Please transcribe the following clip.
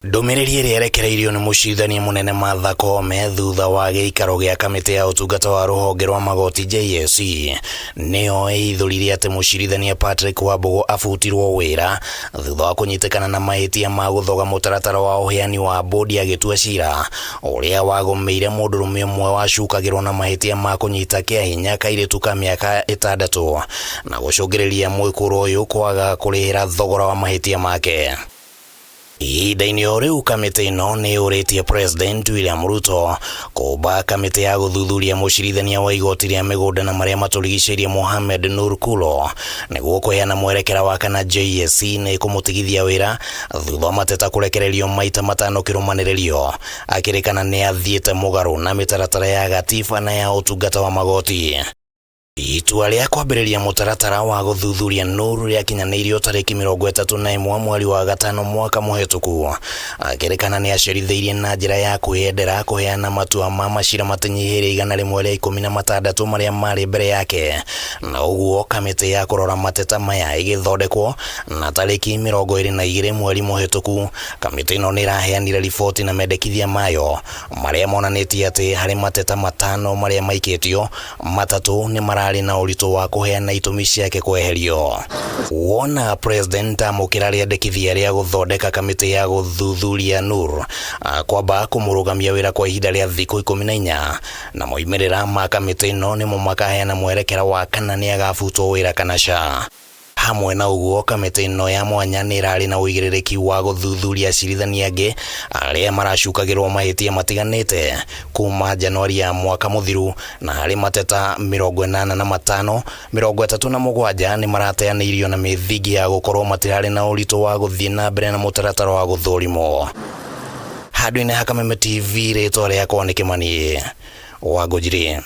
Ndũmĩrĩri ĩrĩa ĩrekereirio nĩ mũcirithania mũnene Martha Koome thutha wa gĩikaro gĩa kamĩtĩ ya ũtungata wa rũhonge rwa magoti JSC nĩyo ĩhithũririe atĩ mũcirithania Patrick Wambũgũ abutirwo wĩra thutha wa kũnyitĩkana na mahĩtia ma gũthoga mũtaratara wa ũheani wa bũndi agĩtua cira ũrĩa wagũmĩire mũndũrũme ũmwe wacukagĩrwo na mahĩtia ma kũnyita kĩa hinya kairĩtu ka mĩaka ĩtandatũ na gũcũngĩrĩria mwĩkũrũ ũyũ kwaga kũrĩhĩra thogora wa mahĩtia make. Ihinda-inĩ o rĩu kamĩtĩ ĩno nĩ yũrĩtie President William Ruto kũmba kamĩtĩ ya gũthuthuria mũcirithania wa igoti rĩa mĩgũnda na marĩa matũrigicĩirie Mohamed Nur Kulo nĩguo kũheana mwerekera wa kana JSC nĩ ĩkũmũtigithia wĩra thutha wa mateta kũrekererio maita matano kĩrũmanĩrĩrio akĩrĩkana nĩ athiĩte mũgarũ na mĩtaratara ya gatiba na ya ũtungata wa magoti. Itua rĩa kwambĩrĩria mũtaratara wa gũthuthuria Nur rĩakinyanĩirio tarĩki 31 mweri wa gatano mwaka mũhĩtũku, akĩrĩkana nĩ acerithĩirie na njĩra ya kwĩyendera kũheana matua ma macira matanyihĩire 116 marĩa marĩ mbere yake, na ũguo kamĩtĩ ya kũrora mateta maya ĩgĩthondekwo, na tarĩki 22 mweri mũhĩtũku kamĩtĩ ĩno nĩ ĩraheanire riboti na mendekithia mayo marĩa monanĩtie atĩ harĩ mateta matano marĩa maikĩtio matatũ nĩ mararĩ na ũritũ wa kũheana itũmi ciake kweherio. Wona President amũkĩra rĩendekithia rĩa gũthondeka kamĩtĩ ya gũthuthuria Nur kwamba kũmũrũgamia wĩra kwa ihinda rĩa thikũ 14 na moimĩrĩra ma kamĩtĩ ĩno nĩmo makaheana mwerekera wa kana nĩ agabutwo wĩra kana ca. Hamwe na ũguo, kamĩtĩ ĩno ya mwanya nĩ ĩrarĩ na ũigĩrĩrĩki wa gũthuthuria acirithania angĩ arĩa maracukagĩrwo mahĩtia matiganĩte kuma Januari ya mwaka mũthiru, na harĩ mateta 85, 37 nĩ marateanĩirio na mĩthingi ya gũkorwo matirarĩ na ũritũ wa gũthiĩ na mbere na mũtaratara wa gũthũrimwo. Handũ-inĩ ha Kameme TV, rĩtwa rĩakwa nĩ Kĩmani Wangũnjiri.